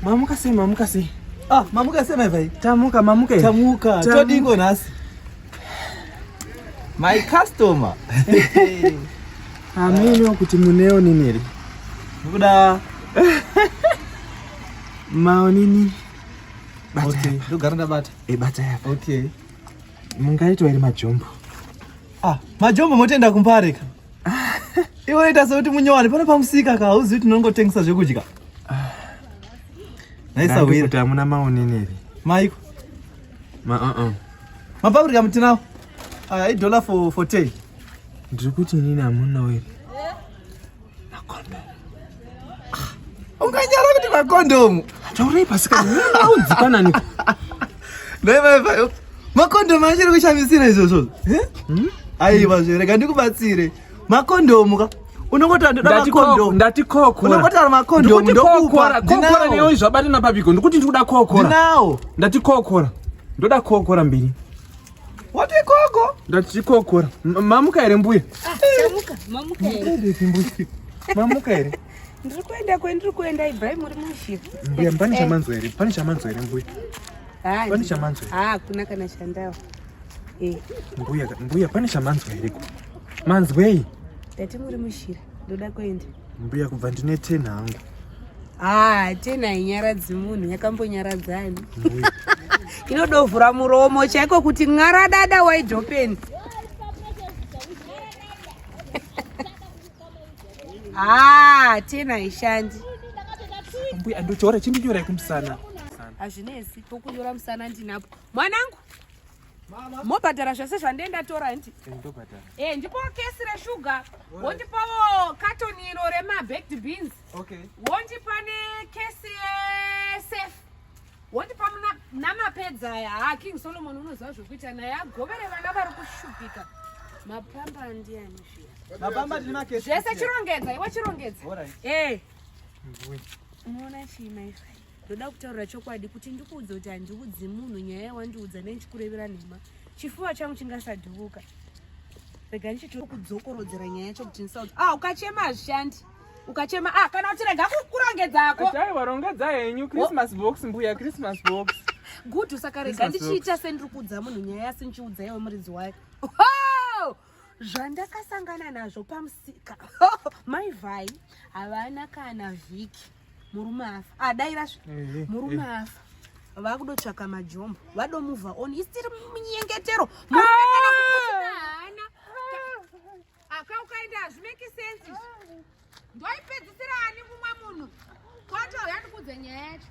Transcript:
Mamuka sei, mamuka sei? Ah, mamuka sei mai vai? Tamuka, mamuka. Tamuka. Todiko nhasi. My customer. Ameno kuti muneo nini here? Nikuda. Maonini. Bata. Okay, ndogara ndabata. Eh, bata yapa. Okay. Mungaitwa here majombo? Ah, majombo motoenda kumbare ka. Iwe unoita sekuti munyowani pano pamusika ka hauzivi kuti tinongotengesa zvekudya. Naisa wira. Kuti hamuna maonini here? Maiko. Ma uh -uh. Mapaprika mutinawo. Aya idollar for for 10. Ndiri kuti inini hamunawo here? Makondomu. Ah, unganyara kuti makondomu. Taurai pasika. Audzikanani. Dai vai makondomu achiri kushamisira izvozvo. Eh? Hmm? Aiwa zve rega ndikubatsire. Makondomu ka. Unongoti ndoda makondomu. Ndati kokora. Unongotaura makondomu ndokupa. Kokora neyo zvabatana papiko. Ndikuti ndikuda kokora. Ndinawo. Ndati kokora. Ndoda kokora mbiri. Wati koko? Ndati kokora. Mamuka here mbuya? Ah, tamuka. Mamuka here. Mbuya. Mamuka here? Ndiri kuenda kwendiri kuenda ibvai muri muzhira. Mbuya pane chamanzwa here? Pane chamanzwa here mbuya? Pane chamanzwa. Ah, hakuna kana chandawa. Eh. Mbuya, mbuya pane chamanzwa here ko? Manzwei? Ndati muri mushira. Ndoda kuenda. Mbuya kubva ndine 10 hangu. Ah, 10 hainyaradzi munhu, yakambonyaradzani. Inodovhura muromo chaiko kuti ng'aradada wide open. Ah, 10 haishandi. Mbuya ndochora chindinyorai kumusana. Hazvinetsi, pokunyora musana ndinapo. Mwanangu, mobhadhara zvese zvandee ndatora hanti? Eh, eh, ndipo kesi reshuga, wondipawo katoni iro remabaked beans. Okay. Wondipa nekesi yesafe. Wondipa namapedza aya. Ha, King Solomon unoziva zvekuita naye agovere vana vari kushupika. Mapamba ndiani zviya? Mapamba tine makesi. Zvese chirongedza, iwe chirongedza. Alright. Eh. Unoona chii mai Fai? Ndoda kutaura chokwadi kuti ndikuudze kuti handiudzi munhu nyaya yawandiudza nendichikurevera nhema. Chifuva changu chingasadhuvuka. Rega ndichitokudzokoredzera nyaya yacho kuti ndisaudze. Ah, ukachema hazvishandi. Ukachema ah, kana kuti rega kurongedzako. Aiwa rongedza henyu Christmas box mbuya Christmas box. Good saka rega ndichiita sendiri kuudza munhu nyaya asi ndichiudza iwe muridzi wayo. Oh! Zvandakasangana nazvo pamusika. Mai Vhai havana kana vhiki. Murume afa. Ah, daira zve. Murume afa. Vakudotsvaka majombo. Vadomuvha on. Isiri munyengetero. Murume kana kuputika haana. Aka ukaenda hazvimeki sense izvi. Ndoipedzisira ani mumwe munhu. Kwatouya ndikuudze nyaya yacho.